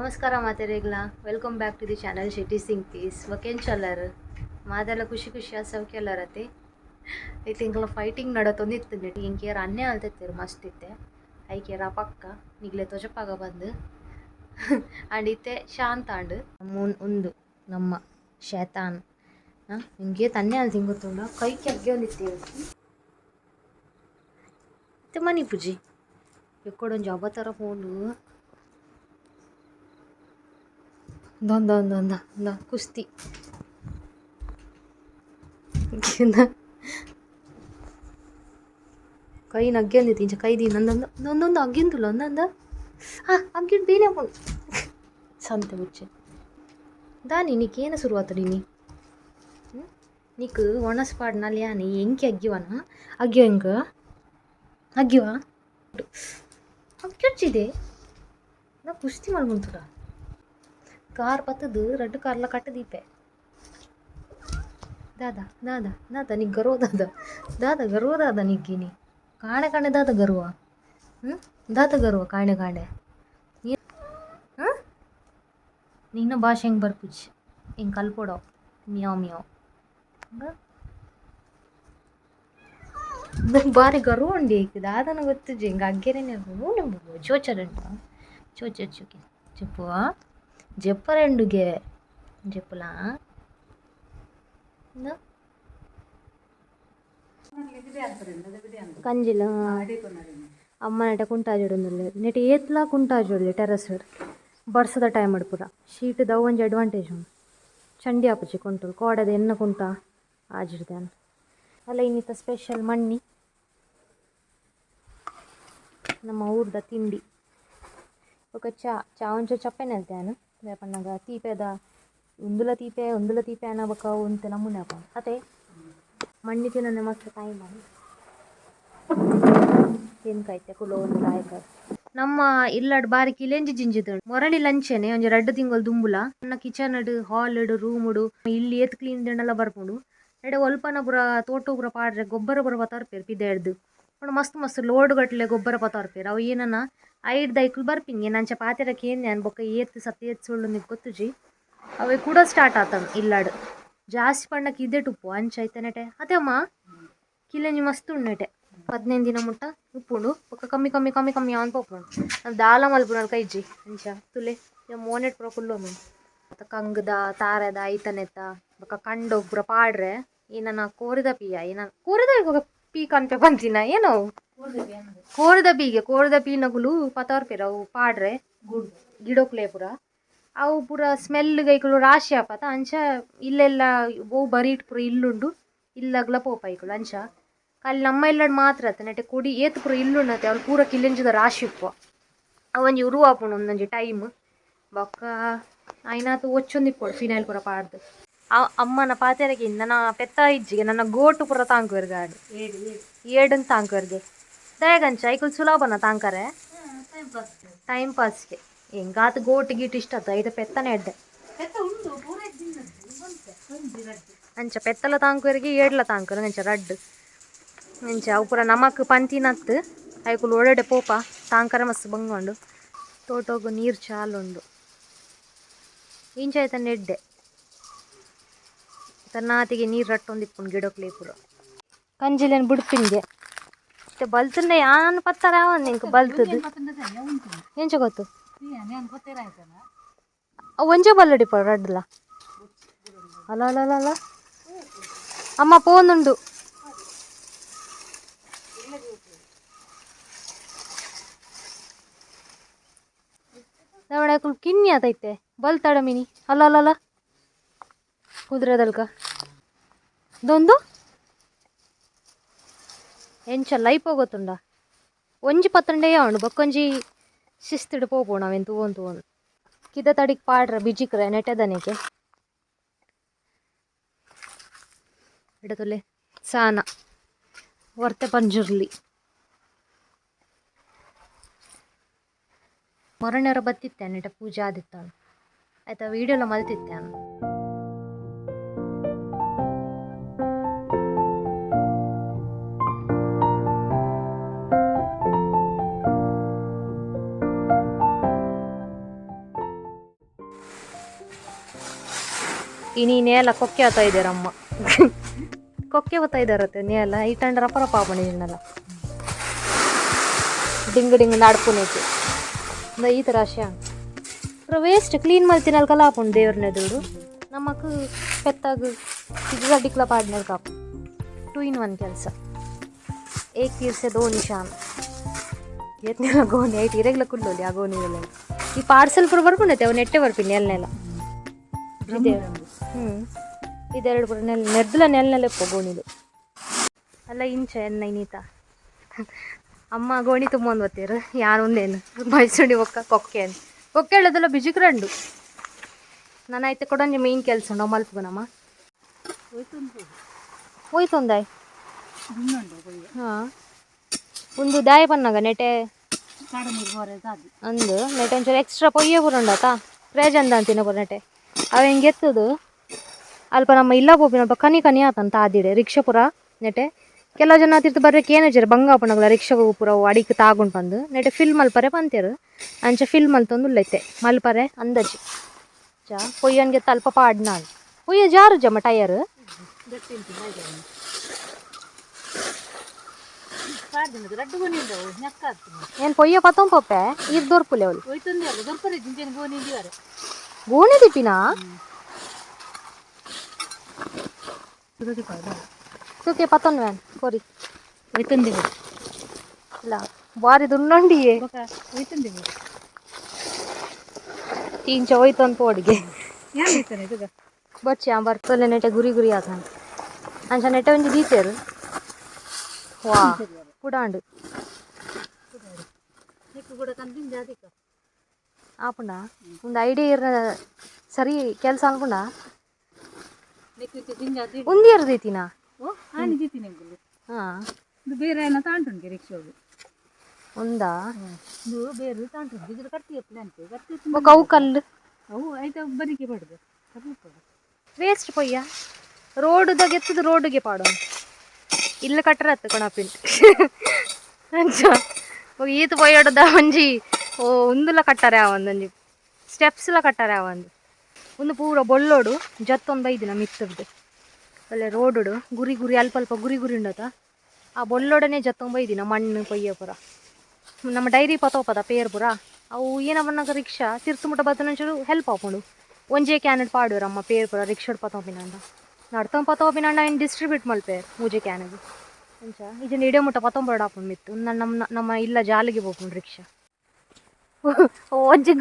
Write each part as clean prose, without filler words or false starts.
ನಮಸ್ಕಾರ ಮಾತೆರೆಗ್ಲ welcome back to the channel Shetty Singh piece ವಕೆನ್ ಚಲ್ಲರ್ ಮಾತೆಲ್ಲ ಖುಷಿ ಖುಷಿ ಸೌಖ್ಯಲ್ಲರತೆ ಈ ತಿಂಗಳ ಫೈಟಿಂಗ್ ನಡತೊಂದಿತ್ತು ನೆಟ್ ಇಂಕೇರ್ ಅನ್ನೇ ಅಲ್ತಿತ್ತಿರು ಮಸ್ತ್ ಇತ್ತೆ ಐಕೇರ ಪಕ್ಕ ನಿಗ್ಲೆ ತೊಜಪಾಗ ಬಂದು ಅಂಡ್ ಇತ್ತೆ ಶಾಂತ ಅಂಡ್ ಮೂನ್ ಉಂದು ನಮ್ಮ ಶೇತಾನ್ ನಿಮಗೆ ತನ್ನೇ ಅಲ್ಲಿ ತಿಂಗುತ್ತುಂಡ ಕೈ ಕೆಗ್ಗೆ ಒಂದಿತ್ತೆ ಇತ್ತೆ ಮನಿ ಪೂಜಿ ಎಕ್ಕೊಡೊಂಜಿ ಅಬತರ ಫೋನು ದ the the the ಕುಸ್ತಿ ಕೈ ನಗ್ಗೆಂದಿತ್ತು ಇಂಚ ಕೈ ದಿ ನಂದೊಂದು ಒಂದೊಂದು ಅಗ್ಗಿಂದುಲ್ಲ ಒಂದೊಂದು ಹಾಂ ಅಗ್ಗಿಟ್ಟು ಬೇನೆ ಹಾಕೊಂಡು ಸಂತೆ ಮುಚ್ಚೆ ದಾನಿ ನೀಕೇನ ಶುರುವಾತು ನೀನಿ ನೀಕು ಒಣಸ್ ಪಾಡ್ನಲ್ಲಿ ಯಾನಿ ಎಂಕಿ ಅಗ್ಗಿವನ ಅಗ್ಗಿವ ಎಂಕ ಅಗ್ಗಿವ ಅಗ್ಗಿಚ್ಚಿದೆ ನಾ ಕುಸ್ತಿ ಮಲ್ಗುಂತುಡ ಕಾರ್ ಪತ್ತದು ರಡ್ಡು ಕಾರ್ಲ ಕಟ್ಟದೀಪೆ ದಾದಾ ದಾದಾ ದಾದಾ ನೀ ಗರ್ವ ದಾದಾ ದಾದಾ ಗರ್ವ ದಾದಾ ನಿಗ್ಗಿನಿ ಕಾಣೆ ಕಾಣೆ ದಾದ ಗರ್ವ ಹ್ಞೂ ದಾದ ಗರ್ವ ಕಾಣೆ ಕಾಣೆ ಹಾಂ ನಿನ್ನ ಭಾಷೆ ಹೆಂಗೆ ಬರ್ಪುಜಿ ಹಿಂಗೆ ಕಲ್ಪೊಡೋ ಮಿಯಾವ್ ಮಿಯಾವ್ ಬಾರಿ ಗರ್ವ ಉಂಡು ಈಗ ದಾದನ ಗೊತ್ತುಜಿ ಹಿಂಗೆ ಅಗ್ಗೆರೆ ಚೋಚರಂಟ ಚೋಚುಗೆ చెప్పు జెప్పరెండుగే చెప్పులా ಕಂಜಿಲ ಅಮ್ಮ ನೆಟ ಕುಂಟಾಜೋಡು ನೆಟ್ ಏತ್ಲಾ ಕುಂಟಾಜೋಡ್ಲಿ ಟೆರಸ್ ಬರ್ಸದ ಟೈಮ್ ಪೂರ ಶೀಟ್ ದವ್ ಒಂಜಿ ಅಡ್ವಾಂಟೇಜ್ ಉಂಡು ಚಂಡಿ ಆಪುಜಿ ಕುಂಟುಲು ಕೋಡೆದ ಎನ್ನ ಕುಂಟ ಆಜಿಡ್ದಾನ್ ಅಲ್ಲ ಇನ್ನಿತ ಸ್ಪೆಷಲ್ ಮಣ್ಣಿ ನಮ್ಮ ಊರ್ದ ತಿಂಡಿ ఒక ಚಾ ಚಾ ಒಂಚೂರು ಚಪ್ಪೆನೆ ಅಲ್ತೆ ಪನ್ನಗ ತೀಪೆದ ಉಂದುಲ ತೀಪೆ ಉಂದುಲ ತೀಪೆ ಅನ್ನ ಬೊಕ ಉಂತೆ ನಮೂನೆ ಆಪುಂಡು ಅತೆ ಮಣ್ಣಿ ತಿನ್ನನೆ ಮಸ್ತ್ ಟೈಮ್ ತಿನ್ಕೈತೆ ಕುಲೋ ಒಂದು ಲಾಯಕ ನಮ್ಮ ಇಲ್ಲಡ್ ಬಾರಿ ಕಿಲೆಂಜಿ ಜಿಂಜಿದ ಮೊರಣಿ ಲಂಚನೆ ಒಂಜಿ ರಡ್ಡ್ ತಿಂಗೊಲು ದುಂಬುಲ ನನ್ನ ಕಿಚನ್ ಡ್ ಹಾಲ್ ಡ್ ರೂಮ್ ಡ್ ಇಲ್ಲಿ ಏತ್ ಕ್ಲೀನ್ ದಿಂಡಲ ಬರ್ಪುಂಡು ಎಡೆ ಒಲ್ಪನ ಪೂರ ತೋಟ ಪೂರ ಪಾಡ್ರೆ ಗೊಬ್ಬರ ಪೂರ ಪತಾರ್ಪೇರು ಪಿದೆಡ್ದು ಪಂಡ ಮಸ್ತ್ ಮಸ್ತ್ ಲೋಡ್ ಗಟ್ಲೆ ಗೊಬ್ಬರ ಪತಾರ್ಪೇರು ಅವು ಏನನ ಐಡ್ದ ಐಕುಲು ಬರ್ಪಿಂಗೆ ನಂಚ ಪಾತೆರಕ್ಕೆ ಏನ್ ಯಾನ್ ಬೊಕ್ಕ ಏತ್ ಸತ್ ಏತ್ ಸುಳ್ಳು ನಿಕ್ ಗೊತ್ತುಜಿ ಅವೇ ಕೂಡ ಸ್ಟಾರ್ಟ್ ಆತನ್ ಇಲ್ಲಾಡ್ ಜಾಸ್ತಿ ಪಂಡಕ್ಕೆ ಇದೇ ಟುಪ್ಪು ಅಂಚ ಐತೆ ಅದೇ ಅಮ್ಮ ಕಿಲೆಂಜಿ ಮಸ್ತ್ ಉಂಡು 15 ದಿನ ಮುಟ್ಟ ಉಪ್ಪುಂಡು ಬೊಕ್ಕ ಕಮ್ಮಿ ಕಮ್ಮಿ ಕಮ್ಮಿ ಕಮ್ಮಿ ಆನ್ ಪೋಪುಂಡು ದಾಲ ಮಲ್ಪುನಲ್ ಕೈಜಿ ಅಂಚ ತುಲೆ ಮೋನೆಟ್ ಪೂರ ಕುಲ್ಲೊಂದು ಕಂಗದ ತಾರೆದ ಐತನೆತ್ತ ಬೊಕ್ಕ ಕಂಡೋಗ್ ಪೂರ ಪಾಡ್ರೆ ಏನನ ಕೋರಿದ ಪೀಯ ಏನ ಕೋರಿದ ಪೀ ಕನ್ಪೆ ಪಂತಿನ ಏನೋ ಕೋರಿದ ಪೀಗೆ ಕೋರಿದ ಪೀನಗುಲು ಪತಾರ್ಪೇರು ಅವು ಪಾಡ್ರೆ ಗಿಡೋಕ್ಲೆ ಪೂರ ಅವು ಪೂರ ಸ್ಮೆಲ್ ಐಕುಲು ರಾಶಿ ಆಪತ ಅಂಚ ಇಲ್ಲೆಲ್ಲ ಓ ಬರೀಟ್ ಪೂರ ಇಲ್ಲುಂಡು ಇಲ್ಲಗ್ಲ ಪೋಪ ಐಕುಲು ಅಂಚ ಅಲ್ಲಿ ನಮ್ಮ ಇಲ್ಲಡ್ ಮಾತ್ರ ಅತ್ತ ನೆಟೆ ಕೊಡಿ ಏತ್ ಪೂರ ಇಲ್ಲುಂಡತೆ ಅವ್ಲು ಪೂರ ಕಿಲೆಂಜದ ರಾಶಿ ಉಪ್ಪು ಅವೊಂಜಿ ಉರು ಆಪುಂಡು ಒಂದೊಂಜಿ ಟೈಮ್ ಬೊಕ್ಕ ಐನಾತ್ ಒಚ್ಚೊಂದಿಪ್ಪೊಡು ಫಿನೈಲ್ ಪೂರ ಪಾಡ್ದು ಅಮ್ಮನ ಪಾತೆರಗೆ ನನ್ನ ಪೆತ್ತ ಇಜ್ಜಿಗೆ ನನ್ನ ಗೋಟು ಪೂರ ತಾಂಕುವೆರ್ ಗಾಡಿ ಏಡನ್ ತಾಂಕುವೆರ್ಗೆ ದಯಗಂಚ ಐಕುಲ್ ಸುಲಭನ ತಾಂಕರೆ ಟೈಮ್ ಪಾಸ್ಗೆ ಎಂಗಾತ್ ಗೋಟು ಗೀಟು ಇಷ್ಟ ಆತ ಐತ ಪೆತ್ತನೆ ಎಡ್ಡೆ ಅಂಚ ಪೆತ್ತಲ ತಾಂಕುವೆರ್ಗೆ ಏಡ್ಲ ತಾಂಕುವೆರ್ ಅಂಚ ರಡ್ಡ್ ಅಂಚ ಅವು ಪೂರ ನಮಕ್ ಪಂತಿನತ್ತು ಐಕುಲು ಒಳಡೆ ಪೋಪ ತಾಂಕರೆ ಮಸ್ತ್ ಬಂಗೊಂಡು ತೋಟೋಗು ನೀರು ಚಾಲುಂಡು ಇಂಚ ಐತನ ಎಡ್ಡೆ ತನ್ನಾತಿಗೆ ನೀರು ರಟ್ಟೊಂದಿಪ್ಪುಂಡು ಗಿಡಕ್ಲೆ ಪೂರ ಕಂಜಿಲೇನು ಬುಡ್ಪಿನ್ಗೆ ಇತ್ತೆ ಬಲ್ತುಂಡ ಯಾನ್ ಪತ್ತರ ಇಂಕ್ ಬಲ್ತದು ಎಂಚ ಗೊತ್ತು ಅವು ಒಂಜೆ ಬಲ್ಲಡಿ ಪೋ ರಡ್ಡ್ಲ ಅಲ್ಲ ಅಲ್ಲ ಅಲ್ಲ ಅಲ್ಲ ಅಮ್ಮ ಪೋನುಂಡು ದವಡೆ ಕಿನ್ನಿ ಆತೈತೆ ಬಲ್ತಾಡ ಮಿನಿ ಅಲ್ಲ ಅಲ್ಲ ಅಲ್ಲ ಕುದುರೆದಲ್ಕ ದೊಂದು ಎಂಚ ಲೈಪ್ ಹೋಗೋತುಂಡ ಒಂಜಿ ಪತ್ತಂಡೆ ಉಂಡು ಬೊಕ್ಕೊಂಜಿ ಶಿಸ್ತಿಡು ಪೋಪುಂಡು ಅವೆನ್ ತೂವೊಂದು ತೂವೊಂದು ಕಿದ ತಡಿಕ್ ಪಾಡ್ರ ಬಿಜಿಕ್ರೆ ನೆಟದನೆಗೆ ಎಡತೊಲೆ ಸಾನ ವರ್ತೆ ಪಂಜುರ್ಲಿ ಮೊರನೆರ ಬತ್ತಿತ್ತೆ ನೆಟ ಪೂಜೆ ಆದಿತ್ತಾನು ಆಯ್ತಾ ವೀಡಿಯೋಲ ಮಲ್ತಿತ್ತೆ ಇನಿ ನೇಲ ಕೊಕ್ಕೆ ಆತ ಇದ್ದಾರಮ್ಮ, ಕೊಕ್ಕೆ ಬತ್ತಾ ಇದ್ದಾರತ್ತೆ ನೇಲ ಇಟ್ಟಂಡ್ರ ರಪ್ಪ ರಪ್ಪ ಆಪಣಿನಲ್ಲ. ಡಿಂಗ್ ಡಿಂಗ್ ನಾಡ್ಪುನೈತಿ ಈ ಥರ ಆಶೆ. ವೇಸ್ಟ್ ಕ್ಲೀನ್ ಮಲ್ತಿನಲ್ ಕಲ ಆಪುಂಡು ದೇವ್ರನ್ನ ಎದುರುಡು. ನಮಕ್ ಪೆತ್ತಾಗ ಡಿಕ್ಲ ಪಾಡ್ನಲ್ ಕಾಪು. Two in one ಕೆಲಸ, ಏಕ್ ತೀರ್ ಸೆ ದೋ ನಿಶಾನ್. ಏತ್ನೆಲ್ಲ ಗೋಣಿ ಐಟ್ ಇರೆಗ್ಲ ಕುಲ್ಲೋಲಿ ಆ ಗೋಣಿ. ಈ ಪಾರ್ಸೆಲ್ ಪೂರ ಬರ್ಪುಂಡೈತೆ, ಅವು ನೆಟ್ಟೆ ಬರ್ಪಿನಿ ಎಲ್ಲನೆಲ್ಲ ಇದೆ. ಇದೆರಡು ಪೂರ ನೆಲ್ ನೆರ್ದಲ ನೆಲ್ ನೆಲೆಪ್ಪ ಗೋಣಿದು ಅಲ್ಲ. ಇಂಚ ಎನ್ನ ಇನ್ನೀತ ಅಮ್ಮ ಗೋಣಿ ತುಂಬೊಂದು ಬತ್ತೀರು. ಯಾರು ಒಂದೇನು ಮೈಸೂಡಿ ಒಕ್ಕ ಕೊಕ್ಕೆ ಅಂತ ಕೊಕ್ಕೆ ಹೇಳೋದಲ್ಲ, ಬಿಜಿಕ್ರಂಡು. ನಾನು ಐತೆ ಕೊಡೊಂಜಿ ಮೇನ್ ಕೆಲಸ ಉಂಡು ಮಲ್ಪುಗನಮ್ಮ. ಹೋಯ್ತೊಂದಾಯ್. ಹಾಂ, ಒಂದು ದಾಯ ಪನ್ನಾಗ ನೆಟೆ ಅಂದು ನೆಟೆ ಒಂಚೂರು ಎಕ್ಸ್ಟ್ರಾ ಪೊಯ್ಯೆ ಪೂರ ಉಂಡಾತ ಪ್ರಯೋಜನ ಅಂತಿನ ಪೂರ ನೆಟೆ. ಅವ ಹಿಂಗೆ ಎತ್ತದು ಅಲ್ಪ ನಮ್ಮ ಇಲ್ಲ ಪೋಪಿನ ಅಲ್ಪ ಕನಿ ಕನಿ ಆತಂತ ಆದಿಡೆ ರಿಕ್ಷಾ ಪೂರ ನೆಟೆ. ಕೆಲವು ಜನ ತಿರ್ತು ಬರ್ಬೇಕು ಏನ ಬಂಗ ಆಪುನಗಲ ರಿಕ್ಷಾ ಪೂರ ಅಡಿಕ್ ತಾಗುಂಡು ಬಂದು ನೆಟೆ ಫಿಲ್ ಮಲ್ಪರೆ ಪಂತೇರು. ಅಂಚ ಫಿಲ್ ಮಲ್ತೊಂದು ಉಲ್ಲೈತೆ ಮಲ್ಪರೆ ಅಂದಾಜಿ ಚ ಪೊಯ್ಯನ್ಗೆ ಅಲ್ಪ ಪಾಡ್ನಾನ್ ಪೊಯ್ಯ ಜಾರು ಜಮ್ಮ ಟೈರ್. ಏನ್ ಪೊಯ್ಯ ಪತ್ತೊಂಪೊಪ್ಪೆ ಇರ್ ದೊರ್ಪುಲೆ ಅವಳು ಗೋಣಿ ದಿಪ್ಪಿನ ತೂಕೆ ಪತ್ತೊಂದು ವ್ಯಾನ್ ಕೊರಿ. ಇಲ್ಲ, ಬಾರಿ ದುನ್ನೊಂಡಿಯೇ ಇಂಚ ಹೋಯ್ತು ಪೋಡಿಗೆ ಬಚ್ಚಿ ಆ ಬರ್ತಲೆ. ನೆಟೆ ಗುರಿ ಗುರಿ ಆತ ಅಂಚ ನೆಟೆ ಒಂಜಿ ದೀತೇರು. ವಾ ಪುಡಾಂಡು ಆಪುಂಡ. ಒಂದು ಐಡಿಯಾ ಇರ ಸರಿ ಕೆಲಸ ಅನ್ಪುಂಡ. ಉಂದಿಯರ್ ದೀತಿನ. ಹಾಂ. ಬೇರೆ ಏನ ತಾಂಟುಂಡು ರಿಕ್ಷಾವು. ಉಂದಾ? ಇದು ಬೇರೆ ತಾಂಟುಂಡು ಇದ್ರ ಕಟ್ಟಿ ಪ್ಲಾಂಟ್ ಕಟ್ಟಿ. ಬೊಕ ಅವು ಕಲ್ಲು. ಅವು ಐತ ಬರಿಕೆ ಪಡ್ದು. ವೇಸ್ಟ್ ಪೊಯ್ಯ ರೋಡ್ದಾಗ ಎತ್ತದು ರೋಡ್ಗೆ ಪಾಡೋಣ. ಇಲ್ಲ ಕಟ್ಟರ ಅತ್ತ ಕೊಣಪಿನ್ ಅಂಚ ಈತ್ ಪೊಯ್ಯಡದ ಒಂಜಿ ಓ ಉಂದುಲ ಕಟ್ಟಾರೆ, ಆ ಒಂದೊಂಜಿ ಸ್ಟೆಪ್ಸ್ಲ ಕಟ್ಟಾರೆ. ಆ ಒಂದು ಒಂದು ಪೂರ ಬೊಳ್ಳೋಡು ಜತ್ತೊಂದು ಬೈದಿನ ಮಿತ್ತರ್ದು ಒಳ್ಳೆ ರೋಡುಡು ಗುರಿ ಗುರಿ ಅಲ್ಪ ಅಲ್ಪ ಗುರಿ ಗುರಿ ಉಂಡತ. ಆ ಬೊಳ್ಳೊಡನೆ ಜತ್ತೊಂದು ಬೈದಿನ ಮಣ್ಣು ಪೊಯ್ಯ ಪೂರ. ನಮ್ಮ ಡೈರಿ ಪತೋಪದ ಪೇರ್ ಪೂರ ಅವು ಏನ ಬನ್ನಾಗ ರಿಕ್ಷಾ ತಿರ್ತು ಮುಟ್ಟ ಬತ್ತನಂಚೂರು ಹೆಲ್ಪ್ ಆಪುಂಡು. ಒಂಜೇ ಕ್ಯಾನಡ್ ಪಾಡುವೆರ್ ಅಮ್ಮ ಪೇರ್ ಪೂರ ರಿಕ್ಷಾಡ್ ಪತೋಪಿನಂಡ ನಡ್ತೊಂದು ಪತೋಪಿನಂಡ ಐನ್ ಡಿಸ್ಟ್ರಿಬ್ಯೂಟ್ ಮಲ್ಪೆರ್ ಮೂಜೆ ಕ್ಯಾನಗ್. ಅಂಚ ಇಜ್ಜಿಂಡ ಇಡೆ ಮುಟ್ಟ ಪತೊಂಬರಡ್ ಆಪುಂಡು ಮಿತ್ತು. ನಮ್ಮ ನಮ್ಮ ಇಲ್ಲ ಜಾಲಿಗೆ ಪೋಪುಂಡು ರಿಕ್ಷಾ. ಒಂಜಿ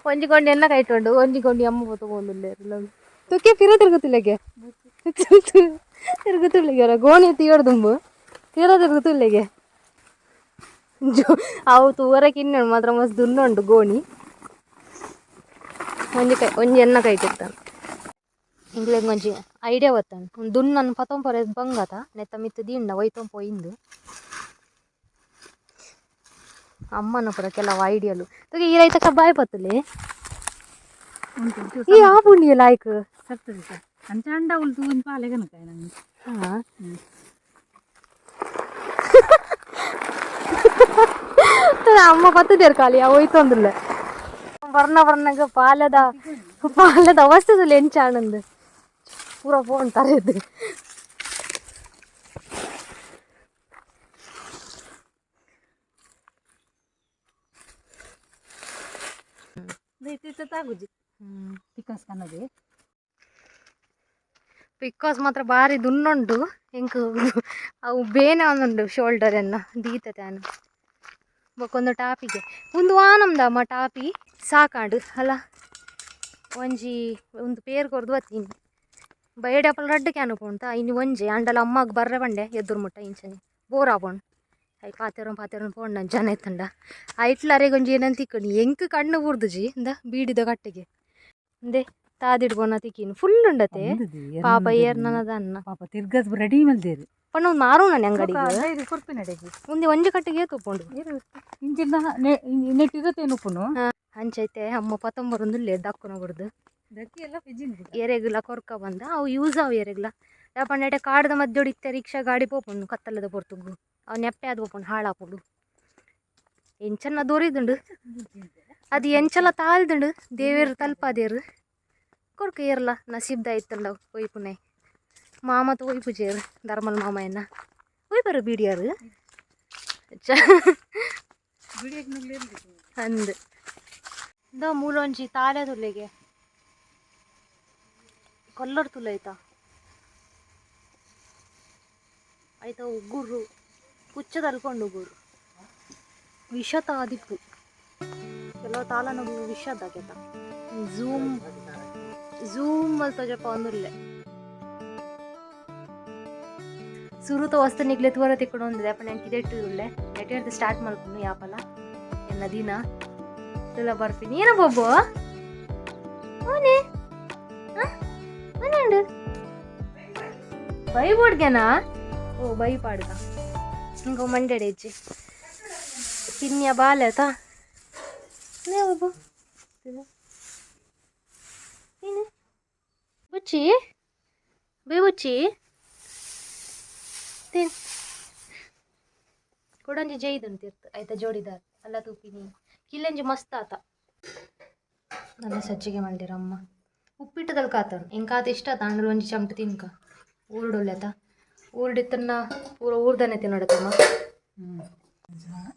ಒಂಜಿ ಗೊಂಡಿ ಎನ್ನ ಕೈಟುಂಡು, ಒಂಜಿ ಗೊಂಡಿ ಅಮ್ಮ ಪೊತೊಂದುಲ್ಲೆರ್. ತುಕ್ಕೆ ಪಿರ ತಿರುಗುತ್ತಿಲ್ಲಗೆ ತಿರುಗುತ್ತಿಲ್ಲಗೆ ಗೋಣಿ ತೀಯೊಡು ದುಂಬು ತೀರ ತಿರುಗುತ್ತಿಲ್ಲಗೆ. ಅವು ತೂವರಕ್ಕೆ ಇನ್ನುಂಡು ಮಾತ್ರ ಮಸ್ತ್ ದುನ್ನುಂಡು ಗೋಣಿ. ಒಂಜಿ ಕೈ ಒಂಜಿ ಎನ್ನ ಕೈಟಿತ್ತಾನ. ಇಂಗ್ಲೆಗ್ ಒಂಜಿ ಐಡಿಯಾ ಬತ್ತಾನ. ಒಂದು ದುನ್ನನ್ ಪತೊಂಪೊರೆ ಬಂಗತ ನೆತ್ತ ಮಿತ್ತು ದಿಂಡ ಒಯ್ತೊಂಪೊ ಇಂದು ಅಮ್ಮನ ಪೂರ ಕೆಲವು ಐಡಿಯಾಲು. ತುಗೆ ಈ ರೈತಕ ಬಾಯ್ ಪತ್ತುಲೆ. ಈ ಆಪುಂಡಿಯ ಲಾಯ್ಕ್. ಅಂಚ ಅಂಡ ಉಲ್ತು ಒಂಜಿ ಪಾಲೆ ಕನಕ ನಂಗೆ. ಹಾಂ, ಅಮ್ಮ ಪತ್ತದೇರು ಖಾಲಿ ಅವು ಹೋಯ್ತೊಂದಿಲ್ಲ. ಬರ್ನ ಬರ್ನಾಗ ಪಾಲದ ಪಾಲದ ಅವಸ್ಥೆದಲ್ಲಿ ಎಂಚ ಆನಂದ್ ಪೂರ ಫೋನ್ ತರದ್ದು. ತಾಗುಜಿ ಪಿಕಾಸ್ ಕನ್ನದೆ. ಪಿಕ್ಕಾಸ್ ಮಾತ್ರ ಬಾರಿ ದುನ್ನುಂಡು. ಎಂಕ್ ಅವು ಬೇನೆ ಒಂದುಂಡು ಶೋಲ್ಡರ್ ಎನ್ನ ದೀತತೆ ಅನು. ಬೊಕ್ಕೊಂದು ಟಾಪಿಗೆ ಒಂದು ವಾನಮ್ದ ಅಮ್ಮ ಟಾಪಿ ಸಾಕಾಂಡು ಅಲ್ಲ. ಒಂಜಿ ಒಂದು ಪೇರ್ ಕೊರ್ದು ಬತ್ತೀನಿ. ಬೈಡೆ ಅಪ್ಪಲ್ ರಡ್ಡ್ can ಪೋಂತ ಇನ್ನು ಒಂಜಿ ಅಂಡಲ ಅಮ್ಮಗ್ ಬರ್ರೆ ಬಂಡೆ ಎದುರು ಮುಟ್ಟ ಇಂಚನೆ ಬೋರ್ ಆಪುಂಡು. I ಪಾತೆರೊಂದು ಪಾತೆರೊಂದು ಪೋಂಡು ಜನ ಎತ್ತಂಡ ಐಟ್ಲ ಅರೆಗ್ ಒಂಜಿ ಏನಂತ ತಿಕ್ಕಣಿ ಎಂಕ್ ಕಣ್ಣು ಬೂರ್ದುಜಿ. ಇಂದ ಬೀಡಿದ ಕಟ್ಟೆಗೆ ಇಂದೆ ತಾದಿಡ್ಬೋನ ತಿಕ್ಕಿನ ಫುಲ್ ಉಂಡತೆ ಪಾಪ ಏರ್ನದ ಅನ್ನ. ಪಾಪ ತಿರ್ಗದ್ ರೆಡಿ ಮಲ್ದೇರು. ಪಂಡ ಒಂದು ಮಾರು ನಾನು ಅಂಗಡಿಗೆ. ಕೊರ್ಪಿನಡೆಗೆ. ಮುಂದೆ ಒಂಜಿ ಕಟ್ಟಿಗೆ ತೂಪುಂಡು. ಇಂಚಿನ ನೆಟ್ಟಿರತೇನು ಉಪ್ಪುನು. ಅಂಚೈತೆ ಅಮ್ಮ ಪತ್ತೊಂಬರೊಂದುಲ್ಲೆ ದಕ್ಕುನ ಬುಡ್ದು. ದಕ್ಕಿ ಎಲ್ಲ ಪಿಜಿನ್. ಎರೆಗ್ಲ ಕೊರ್ಕ ಬಂದ ಅವು ಯೂಸ್ ಅವು ಎರೆಗ್ಲ. ಯಾಪಂಡ ಕಾಡ್ದ ಮಧ್ಯೊಡು ಇತ್ತೆ ರಿಕ್ಷಾ ಗಾಡಿ ಪೋಪುಂಡು ಕತ್ತಲದ ಪೊರ್ತುಗು. ಅವು ನೆಪ್ಪೆ ಆದ್ ಪೋಪುಂಡು, ಹಾಳಾಪುಂಡು. ಎಂಚನ್ನ ದೊರಿದುಂಡು, ಅದು ಎಂಚಲ ತಾಲ್ದುಂಡು ದೇವೇರು ತಲ್ಪಾದೇರು. ಕೊರ್ಕ ಏರ್ಲ ನಸೀಬ್ದ ಇತ್ತಂಡ ಒಯ್ಪುನೆ ಮಾಮ ಒಯ್ಪುಜೇರು ಧರ್ಮಲ್ ಮಾಮ ಎನ್ನ ಒಯ್ಪರು ಬೀಡಿಯಾರು ಅಂದ್ ಇಂದ ಮೂಲೊಂಜಿ ತಾಲೆ ತುಲ್ಲೆಗೆ ಕಲ್ಲರ್ ತುಲೆ ಆಯ್ತಾ ಆಯ್ತಾ ಉಗುರು ಕುಚ್ಚ ತಲ್ಕೊಂಡು ಉಗುರು ವಿಷ ತಾದಿಪ್ಪು ಕೆಲವು ತಾಲನ ವಿಷದಾಗೆತ ಝೂಮ್ ಝೂಮ್ ಮಲ್ತ ಜಪ ಒಂದುಲ್ಲೆ ಸುರುತ ವಸ್ತು ನಿಗ್ಲೆ ತೂರ ತಿಕ್ಕೊಂಡು ಒಂದಿದೆ ಅಪ್ಪ ನಾನು ಕಿದೆಟ್ಟು ಉಳ್ಳೆ ನೆಟ್ ಸ್ಟಾರ್ಟ್ ಮಲ್ಕೊಂಡು ಯಾಪಲ ಎನ್ನ ದಿನ ತುಲ ಬರ್ತೀನಿ ಏನ ಬೊಬ್ಬು ಓನೆ ಓನೆ ಬೈ ಬೋಡ್ಗೆನಾ ಓ ಬೈ ಪಾಡ್ಗ ಇಂಗೋ ಮಂಡೆಡೆ ಹೆಜ್ಜೆ ಕಿನ್ಯ ಬಾಲೆ ತಾ ನೇ ಒಬ್ಬು ಏನು ಬುಚ್ಚಿ ಬೈ ಬುಚ್ಚಿ ತಿನ್ ಕೊಡಂಜಿ ಜೈದಂತಿರ್ತು ಆಯ್ತಾ ಜೋಡಿದಾರ್ ಅಲ್ಲ ತೂಪಿನಿ ಕಿಲ್ಲಂಜಿ ಮಸ್ತ್ ಆತ ನನ್ನ ಸಜ್ಜಿಗೆ ಮಲ್ದಿರಮ್ಮ ಉಪ್ಪಿಟ್ಟದಲ್ಲಿ ಕಾತನು ಎಂಕಾತ ಇಷ್ಟ ಆತ ಅಂದ್ರೆ ಒಂಜಿ ಚಮಟ ತಿನ್ಕ ಊರುಡೊಲ್ಲೆತ ಊರುಡಿತ್ತನ್ನ ಪೂರ ಊರ್ದನೆ ತಿನ್ನಡತಮ್ಮ.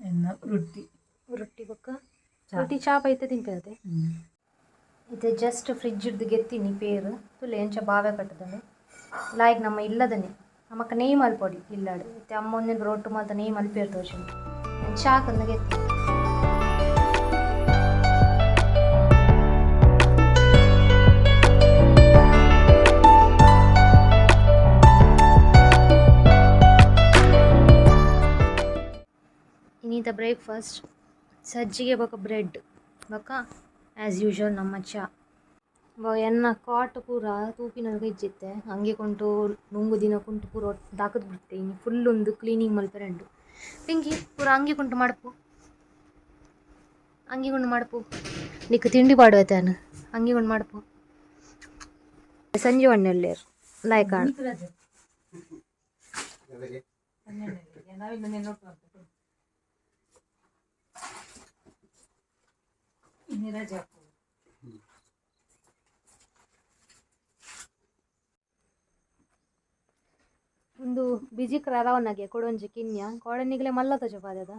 ಎನ್ನ ರೊಟ್ಟಿ. ರೊಟ್ಟಿ ಬೊಕ್ಕ ರೊಟ್ಟಿ ಚಾಪ್ ಐತೆ ತಿನ್ಪೇದೆ. ಇದು ಜಸ್ಟ್ ಫ್ರಿಜ್ ಹಿಡ್ದು ಗೆತ್ತೀನಿ ಪೇರು ತುಲೆ ಎಂಚ ಬಾವೆ ಕಟ್ಟದನು ಲಾಯ್ಕ್ ನಮ್ಮ ಇಲ್ಲದನೆ ನಮಕ್ಕ ನೇಯ್ ಮಲ್ಪೊಡಿ ಇಲ್ಲಾಡು ಇತ್ತೆ ಅಮ್ಮ ಒಂದಿನ ರೊಟ್ಟು ಮಾತ ನೇಯ್ ಮಲ್ಪೇರು ತೋಚುಂಡು ಚಾಕಂದ ಗೆತ್ತಿ. ಇನ್ನೀತ ಬ್ರೇಕ್ಫಾಸ್ಟ್ ಸಜ್ಜಿಗೆ ಬೊಕ ಬ್ರೆಡ್ ಬೊಕ ಆ್ಯಸ್ ಯೂಶುವಲ್ ನಮ್ಮ ಚಾ. ಎನ್ನ ಕಾಟ್ ಪೂರ ತೂಪಿನಲ್ಗ ಇಜ್ಜಿತ್ತೆ ಹಂಗೆ ಕೊಂಟು ನುಂಗು ದಿನ ಕುಂಟು ಪೂರ ದಾಕದ್ ಬಿಡ್ತೆ ಇನ್ನು ಫುಲ್ ಒಂದು ಕ್ಲೀನಿಂಗ್ ಮಲ್ಪೆರೆ ಉಂಡು. ಪಿಂಕಿ ಪೂರ ಅಂಗಿ ಕುಂಟು ಮಡಪು, ಅಂಗಿ ಗುಂಡು ಮಡಪು. ನಿಕ್ ತಿಂಡಿ ಪಾಡುವ ತಾನು ಅಂಗಿ ಗುಂಡು ಮಡಪು. ಸಂಜೆ ಒಣ್ಣೆಲ್ಲೇರು ಲಾಯ್ಕ್ ಆಣ್. ಒಂದು ಬಿಜಿಕ್ರ ಅರವನಾಗೆ ಕೊಡೊಂಜಿ ಕಿನ್ಯ ಕೋಡನಿಗ್ಲೆ ಮಲ್ಲ ತೋಜಪಾದದ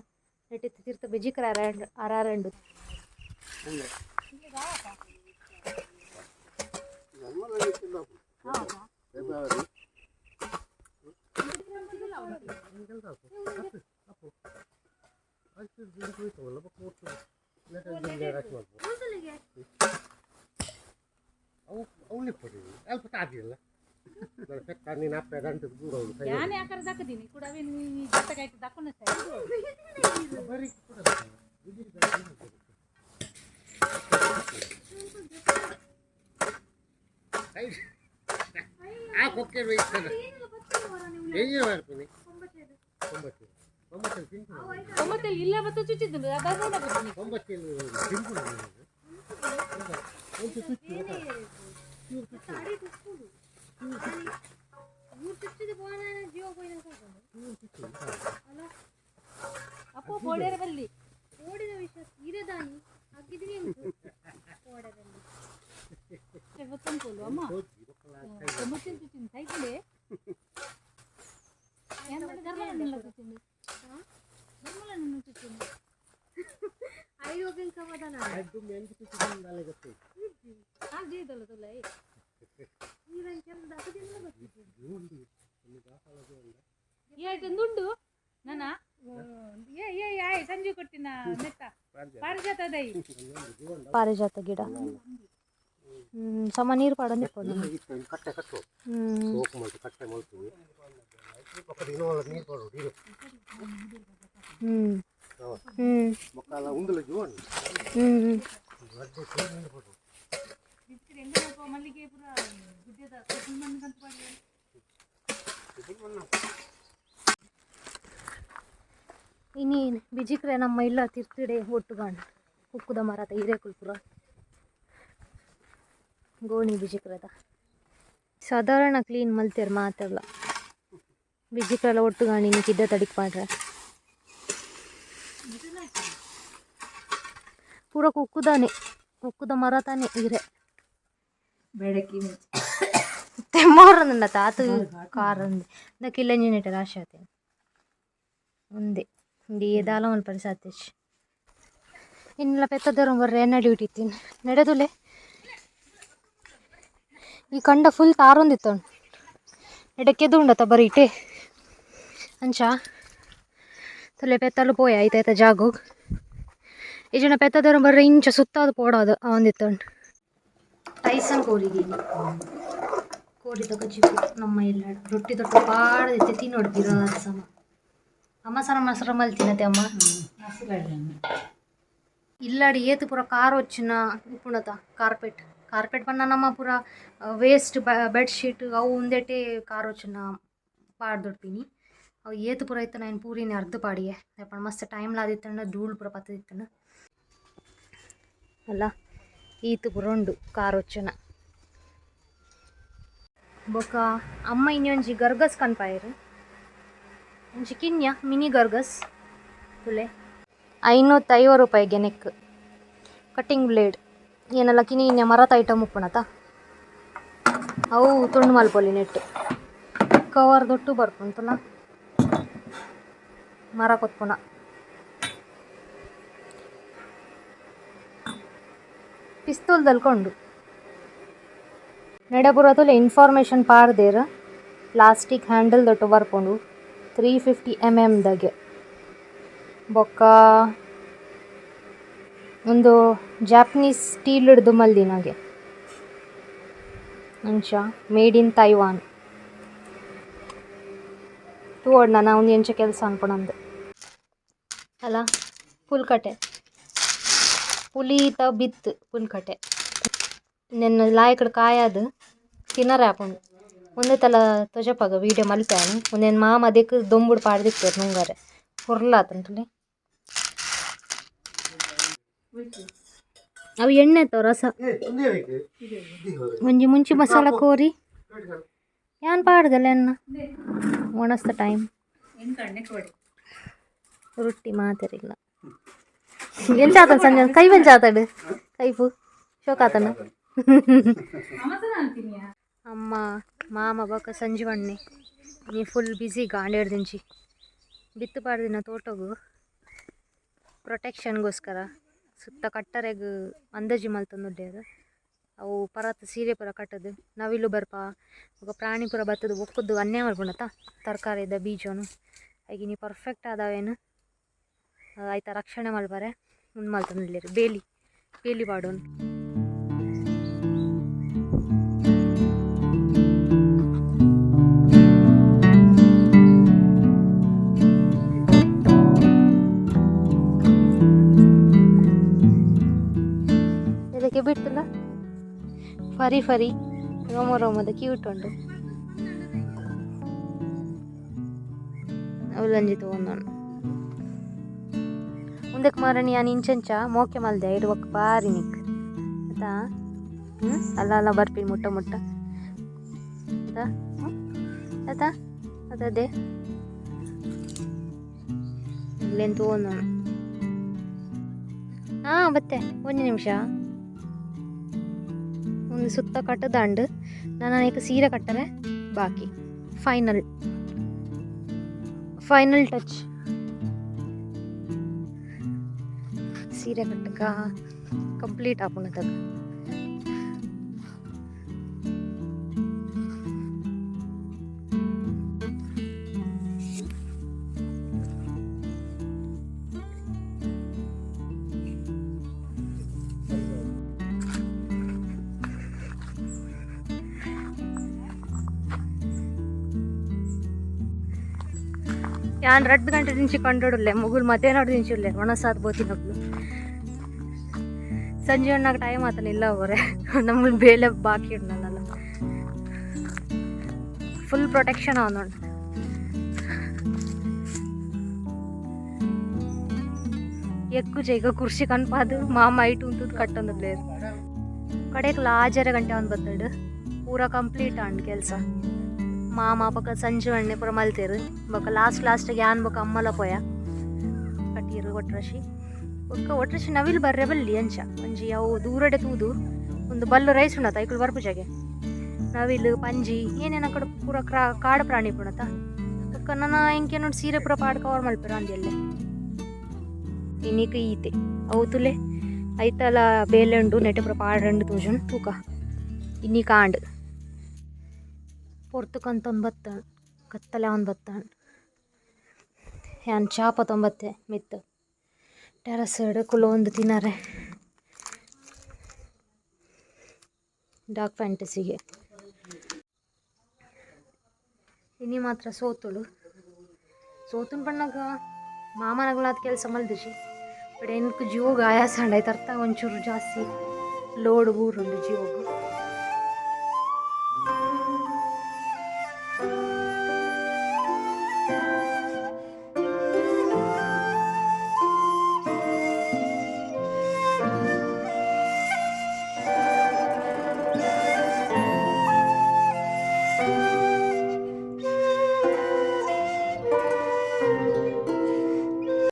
ನೆಟ್ಟಿತ್ತು ತೀರ್ಥ ಬಿಜಿಕ್ರ ಅರ ಅರಾರಂಡು. ಅಲ್ಪ ತಾದಿಲ್ಲ ನೀನು ಅಪ್ಪ ಗಂಟೆ ದೂರ. ಯಾನೆ ಆಕಾರ ದಕ್ಕದೀನಿ ಕೂಡ ಅವೇನು ಈ ಜೊತೆಗಾಯ್ತು ದಕ್ಕುನ. ಬರೀ. ಆ ಕೊಕ್ಕೆ ಬೇಯ್ತದೆ ಎಯ್ಯ ಮಾಡ್ತೀನಿ ಒಂಬತ್ತು ಒಂಬತ್ತು ತಿಂತು. ಒಂಬತ್ತಲ್ಲಿ ಇಲ್ಲ ಬತ್ತ ಚುಚ್ಚಿದ್ದು ಅದಾದ. ಒಂಬತ್ತು ತಿಂಪು ಒಂದು ಚುಚ್ಚು. ಅಪ್ಪು ಬೋಡೇರ ಬಲ್ಲಿ. ಓಡಿದ ವಿಷಯ ಇರದಾನಿ ಹಾಕಿದ್ರಿ. ಗೊತ್ತಂಕೋಲು ಅಮ್ಮ ಒಂಬತ್ತಿನ ಚುಚ್ಚಿನ ಸೈಕಲೇ ಏನ್ ಮಾಡಿ ಧರ್ಮಲನ್ನೆಲ್ಲ ಚುಚ್ಚಿಂದು ಧರ್ಮಲನ್ನು ಚುಚ್ಚಿಂದು. ಐದು ಸಮಾಧಾನ. ಅದು ಮೆಂದು ಚುಚ್ಚು ಅಲ್ಲೇ ಗೊತ್ತೈತೆ. ಹಾಗೆ ಜೀದಲ್ಲ ತುಲ್ಲ. ದುಂಡು ನನ್ನ ಏ ಏ ಆಯ್ ಸಂಜೆ ಕೊಟ್ಟಿನ ನೆತ್ತ ಪಾರಿಜಾತ ದೈ. ಪಾರಿಜಾತ ಗಿಡ ಸಮ ನೀರು ಪಾಡೊಂದು ಇಪ್ಪೊಡು. ಕಟ್ಟೆ ಕಟ್ಟು ಸೋಕು ಮಲ್ತು ಕಟ್ಟೆ ಮಲ್ತು ಪಕ್ಕದ ಇನ್ನೊಂದು ನೀರು ಪಾಡು ನೀರು. ಹ್ಮ್ ಹ್ಮ್ ಮೊಕ್ಕಲ ಉಂದುಲ ಜೀವನ. ಹ್ಮ್ ಹ್ಮ್. ಅಡ್ಡೆ ನೀರು ಪಾಡು. ಮಲ್ಲಿಗೆ ಪೂರ ಗುಡ್ಡೆದ ಮಣ್ಣು ಕಂತು ಪಾಡಿ. ಇನಿ ಬಿಜಿಕ್ರೆ ನಮ್ಮ ಇಲ್ಲ ತಿರ್ತಿಡೆ ಒಟ್ಟುಗಾಂಡ್ ಕುಕ್ಕುದ ಮರತ ಹಿರೇಕುಲ್ ಪೂರ ಗೋಣಿ ಬಿಜಿಕ್ರೆದ ಸಾಧಾರಣ ಕ್ಲೀನ್ ಮಲ್ತೇರ್ ಮಾತೆಲ್ಲ ಬಿಜಿಕ್ರೆಲ್ಲ ಒಟ್ಟುಗಾಣಿ ಕಿದ್ದ ತಡಿಕ್ ಪಾಡ್ರೆ ಪೂರ ಕುಕ್ಕುದಾನೆ ಕುಕ್ಕುದ ಮರ ತಾನೆ ಹಿರೆ. ಬೇಡಕ್ಕಿ. ತೆಮ್ಮೋರಂದ ತಾತು ಕಾರಂದು ಇಂದ ಕಿಲ್ಲಂಜಿನೆಟ ರಾಶಿ ಆತೆ ಒಂದೇ ಇಂದು ಏದಾಲ ಒಂದು ಪರಿಸಾತೇಶ್ ಇನ್ನೆಲ್ಲ ಪೆತ್ತದವರು ಬರ್ರೆ ಎನ್ನ ಡ್ಯೂಟಿ ಇತ್ತೀನಿ ನಡೆದುಲೆ. ಈ ಕಂಡ ಫುಲ್ ತಾರೊಂದಿತ್ತು ನೆಡಕ್ಕೆದು ಉಂಡತ ಬರೀ ಇಟ್ಟೆ ಅಂಚ ತುಲೆ ಪೆತ್ತಲು ಪೋಯ ಐತಾಯ್ತ ಜಾಗೋಗ್. ಈ ಜನ ಪೆತ್ತದವರು ಬರ್ರೆ ಇಂಚ ಸುತ್ತಾದ ಪೋಡೋದು ಅವಂದಿತ್ತು. ಟೈಸನ್ ಕೋರಿಗೆ ಕೋರಿ ತಕ ಚಿಕ್ಕು ನಮ್ಮ ಇಲ್ಲ ರೊಟ್ಟಿ ತೊಟ್ಟು ಪಾಡದಿತ್ತೆ ತಿನ್ನೋಡು ಬಿರಾದ ಸಮ. ಅಮ್ಮ ಸನ ಮೊಸರು ಮಲ್ ತಿನ್ನತೆ ಅಮ್ಮ. ಇಲ್ಲಾಡಿ ಏತು ಪೂರ ಕಾರ್ వచ్చిన ಉಪ್ಪುಣತ ಕಾರ್ಪೆಟ್ ಕಾರ್ಪೆಟ್ ಪನ್ನ ನಮ್ಮ ಪೂರ ವೇಸ್ಟ್ ಬೆಡ್ಶೀಟ್ ಅವು ಉಂದೆಟೆ ಕಾರ್ వచ్చిನ ಪಾಡ್ದೊಡ್ಪಿನಿ. ಅವು ಏತು ಪೂರ ಇತ್ತು ನಾನು ಪೂರಿನಿ ಅರ್ಧ ಪಾಡಿಯೆ ಯಪ್ಪ ಮಸ್ತ್ ಟೈಮ್ ಲಾದಿತ್ತಂಡ ಧೂಳು ಪೂರ ಪತ್ತದಿತ್ತಂಡ ಅಲ್ಲ. ಈತು ಪೂರ ಉಂಡು ಕಾರ್ వచ్చిನ. ಬೊಕ ಅಮ್ಮ ಇನ್ನೊಂಜಿ ಗರ್ಗಸ್ ಕನ್ಪಾಯೆರ್ ಒಂಜಿ ಕಿನ್ಯ ಮಿನಿ ಗರ್ಗಸ್ ತುಲೆ 550 ರೂಪಾಯಿಗೆ. ನೆಕ್ ಕಟ್ಟಿಂಗ್ ಬ್ಲೇಡ್ ಏನೆಲ್ಲ ಕಿನಿ ಕಿನ್ಯ ಮರತ ಐಟಮ್ ಉಪ್ಪುಣತ ಅವು ತುಂಡು ಮಲ್ಪೊಲಿ. ನೆಟ್ ಕವರ್ ದೊಟ್ಟು ಬರ್ಪುಂತುಲ ಮರ ಕೊತ್ಪುನ ಪಿಸ್ತೂಲ್ ದಲ್ಕೊಂಡು ನೆಡಪುರತುಲೆ ಇನ್ಫಾರ್ಮೇಷನ್ ಪಾರ್ದೇರ್. ಪ್ಲಾಸ್ಟಿಕ್ ಹ್ಯಾಂಡಲ್ ದೊಟ್ಟು ಬರ್ಪುಂಡು. 350 mm ದಗೆ. ಬೊಕ್ಕ ಒಂದು ಜಾಪನೀಸ್ ಸ್ಟೀಲ್ ಹಿಡ್ದು ಮಲ್ದಿನಾಗೆ ಅಂಚ ಮೇಡ್ ಇನ್ ತೈವಾನ್. ತೂವೊಡು ನನ ಒಂದು ಎಂಚ ಕೆಲಸ ಅನ್ಪುಣಂದು ಅಲ್ಲ. ಪುಲ್ಕಟೆ ಪುಲಿತ ಬಿತ್ತು ಪುಲ್ಕಟೆ ನೆನ್ನ ಲಾಯ್ಕಡ್ ಕಾಯಾದ್ ತಿನ್ನರೆ ಆಪುಂಡು. ಒಂದೇ ತಲ ತೊಜಪಾಗ ವೀಡಿಯೋ ಮಲ್ಪೆ. ಉಂದೆನ್ ಮಾಮ ದೆಕ್ ದೊಂಬುಡು ಪಾಡ್ದಿತ್ತೆರ್ ನುಂಗರೆ ಪೊರ್ಲಾತುಂಡು ತೂಲೆ. ಅವು ಎಣ್ಣೆ ತೋ ರಸ. ಒಂಜಿ ಮುಂಚಿ ಮಸಾಲ ಕೋರಿ ಯಾನ್ ಪಾಡ್ದಲ್ಲ ಎನ್ನ ಒಣಸ್ತ ಟೈಮ್. ರೊಟ್ಟಿ ಮಾತೆರಿಲ್ಲ ಎಂಚ ಆತನ ಸಂಜೆ ಕೈ ಬೆಂಚ ಆತಡು ಕೈಪು ಶೋಕಾತನ. ಅಮ್ಮ ಮಾಮ ಬೊಕ ಸಂಜೀವಣ್ಣೆ ನೀ ಫುಲ್ ಬ್ಯುಸಿ ಗಾಂಡೇಡ್ದಿಂಚಿ ಬಿತ್ತು ಪಾಡ್ದಿನ ತೋಟಗು ಪ್ರೊಟೆಕ್ಷನ್ಗೋಸ್ಕರ ಸುತ್ತ ಕಟ್ಟರೆಗ್ ಅಂದಾಜಿ ಮಲ್ತೊಂದುಲ್ಲೆರ್. ಅವು ಪರತ್ ಸೀರೆ ಪೂರ ಕಟ್ಟದು ನವಿಲು ಬರ್ಪ ಬೊಕ ಪ್ರಾಣಿ ಪೂರ ಬತ್ತುದು ಒಕ್ಕುದು ಅನ್ಯಾಯ ಮಲ್ಪುಂಡತ ತರಕಾರಿದ ಬೀಜನು. ಐಕ್ ಇನಿ ಪರ್ಫೆಕ್ಟ್ ಆದವೇನು ಐತ ರಕ್ಷಣೆ ಮಲ್ಪರೆ ಉಂದು ಮಲ್ತೊಂದುಲ್ಲೆರ್ ಬೇಲಿ ಬೇಲಿ ಪಾಡೊಂದು. ಇದಕ್ಕೆ ಬಿಟ್ಟುಲ ಫರಿ ಫರಿ ರೋಮ ರೋಮದ ಕ್ಯೂಟ್ ಉಂಡು. ಅವಲಂಜಿ ತಗೊಂಡೋಣ ಮುಂದಕ್ಕೆ ಮಾರಣಿ. ಯಾನ್ ಇಂಚಂಚ ಮೋಕೆ ಮಲ್ದೆ ಇಡುವಕ್ ಬಾರಿ ನಿಕ್ ಆತಾ. ಹ್ಞೂ ಅಲ್ಲ ಅಲ್ಲ ಬರ್ಪಿನಿ ಮುಟ್ಟ ಮುಟ್ಟ ಆತಾ. ಹ್ಞೂ ಆತಾ ಅದೇ ಇಲ್ಲೇನು ತಗೊಂಡೋಣ. ಹಾಂ ಬತ್ತೆ ಒಂದು ನಿಮಿಷ. ಒಂದು ಸುತ್ತ ಕಟ್ಟದಾಂಡ್ ನಾನು ಅನೇಕ ಸೀರೆ ಕಟ್ಟರೆ ಬಾಕಿ. ಫೈನಲ್ ಫೈನಲ್ ಟಚ್ ಸೀರೆ ಕಟ್ಟಕ ಕಂಪ್ಲೀಟ್ ಆಪುಂಡು. ಯಾನ್ ರಡ್ಡ್ ಗಂಟೆ ದಿಂಚಿ ಕಂಡೋಡುಲ್ಲೆ ಮುಗುಲ್ ಮಧ್ಯಾಹ್ನ ದಿಂಚಿ ಉಲ್ಲೆ ಒಣಸಾದ್ ಬೋತಿನಕ್ಲು. ಸಂಜೆ ಅಣ್ಣಾಗ ಟೈಮ್ ಆತನ ಇಲ್ಲ ಅವರೇ ನಮ್ಮಲ್ಲಿ ಬೇಲೆ ಬಾಕಿ ಉಂಡು. ಫುಲ್ ಪ್ರೊಟೆಕ್ಷನ್ ಅವನು. ಎಕ್ಕು ಜೈಗ ಕುರ್ಚಿ ಕನ್ಪಾದು ಮಾಮ ಐಟು ಉಂತುದು ಕಟ್ಟೊಂದು ಪ್ಲೇಯರ್ ಕಡೆಕ್ ಲಾಜರ ಗಂಟೆ ಅವ್ನು ಬತ್ತಡು. ಪೂರ ಕಂಪ್ಲೀಟ್ ಆಂಡ್ ಕೆಲಸ. ಮಾಮ ಪಕ್ಕ ಸಂಜೆ ಅಣ್ಣೆ ಪೂರ ಮಲ್ತೇರು. ಬೊಕ ಲಾಸ್ಟ್ ಲಾಸ್ಟಿಗೆ ಯಾನ್ ಬೊಕ ಅಮ್ಮಲ ಪೋಯ ಕಟ್ಟಿರು ಒಟ್ರಶಿ. ಬೊಕ್ಕ ಒಟ್ರಶಿ ನವಿಲು ಬರ್ರೆ ಬಲ್ಲಿ ಅಂಚ ಒಂಜಿ ಅವು ದೂರಡೆ ತೂದು ಒಂದು ಬಲ್ಲು ರೈಸ್ ಉಂಡತ ಐಕುಲು ಬರ್ಪುಜಾಗೆ. ನವಿಲು, ಪಂಜಿ, ಏನೇನ ಕಡೆ ಪೂರ ಕ್ರಾ ಕಾಡು ಪ್ರಾಣಿ ಪುಣತ. ಬೊಕ್ಕ ನನ ಎಂಕೇನೋಡು ಸೀರೆ ಪೂರ ಪಾಡ್ ಕವರ್ ಮಲ್ಪೆರ ಅಂದೆಲ್ಲೆ. ಇನಿಕ್ ಈತೆ ಅವು ತುಲೆ ಐತಲ ಬೇಲೆ ಉಂಡು ನೆಟೆ ಪೂರ ಪಾಡ್ರಂಡು ತೋಜುಂಡು ತೂಕ ಇನಿ ಕಾಂಡ್ ಪೊರ್ತು ಕಂತೊಂದು ಬತ್ತಣ್ ಕತ್ತಲೆ ಆವೊಂದು ಬತ್ತಣ್. ಯಾನ್ ಚಾಪ ತೊಂಬತ್ತೆ ಮಿತ್ತ್ ಟೆರಸ್ ಕುಲೊಂದು ತಿನರೆ ಡಾರ್ಕ್ ಫ್ಯಾಂಟಸಿಗೆ. ಇನಿ ಮಾತ್ರ ಸೋತುಳು ಸೋತುನ್ ಪಣ್ಣಗ ಮಾಮನಗುಲಾತ್ ಕೆಲಸ ಮಲ್ದಿಜಿ. ಬಟ್ ಎನ್ಕ್ ಜೀವಗ್ ಆಯಾಸ ಆಂಡ್. ಐತ ಅರ್ಥ ಒಂಚೂರು ಜಾಸ್ತಿ ಲೋಡ್ ಬೂರುಂಡು ಜೀವಗ್.